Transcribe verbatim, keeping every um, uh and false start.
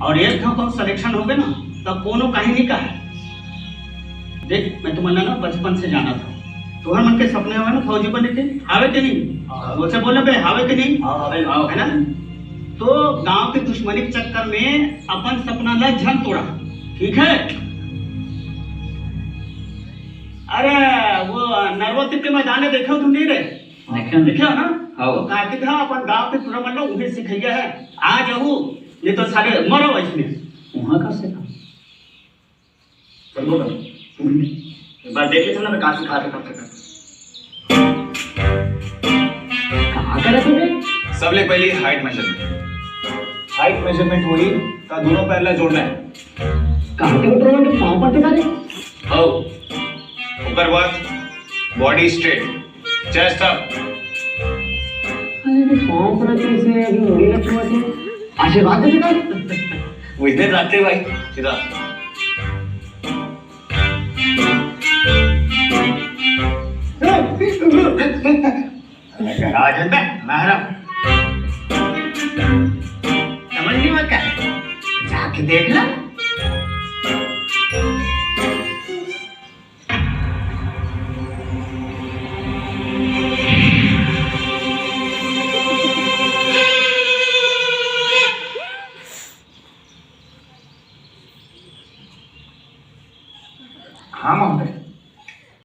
और एक ठो कहूँ सिलेक्शन होगे ना, तब कोनो काहे नहीं कहा। देख, मैं तुमन ला ना बचपन से जानत हूँ। तुहर मन के सपने हवे ना फौजी बने के, हवे के नहीं? हाँ। बोल से बोले बे, हवे के नहीं? हाँ, हवे। हाँ, है ना? तो गांव के दुश्मनी के चक्कर में अपन सपना ला झन तोड़ा, ठीक है? अरे, वो नरवा तीर के मैदान है, देखे हो तुम नहीं रे? देखे हो। देखे हो ना? हाँ। वो कार्तिक है, अपन गांव के टूरा मन ला उहे सिखैया है। आ जाऊ, नहीं तो साले मरो इसमें। वहाँ का से का? चलो ना। एक बार देख लेते ना, मैं कहाँ सिखा के कब तक। कहाँ करे थे बे? सबले पहले हाइट मेजरमेंट। हाइट मेजरमेंट होई, तो दोनों पैर ला जोड़ना है। कहाँ के टूरा मन के पाँव पड़ते का रे? हो। ओकर बाद बॉडी स्ट्रेट, चेस्ट अप। अरे, ये पाँव पड़ा कैसे? अभी मुड़ी लग चुका है। आशीर्वाद दे बेटा। वो इधर रखते भाई, सीधा। राजन बे, महरम। समझ नहीं हुआ क्या? जाके देख ला।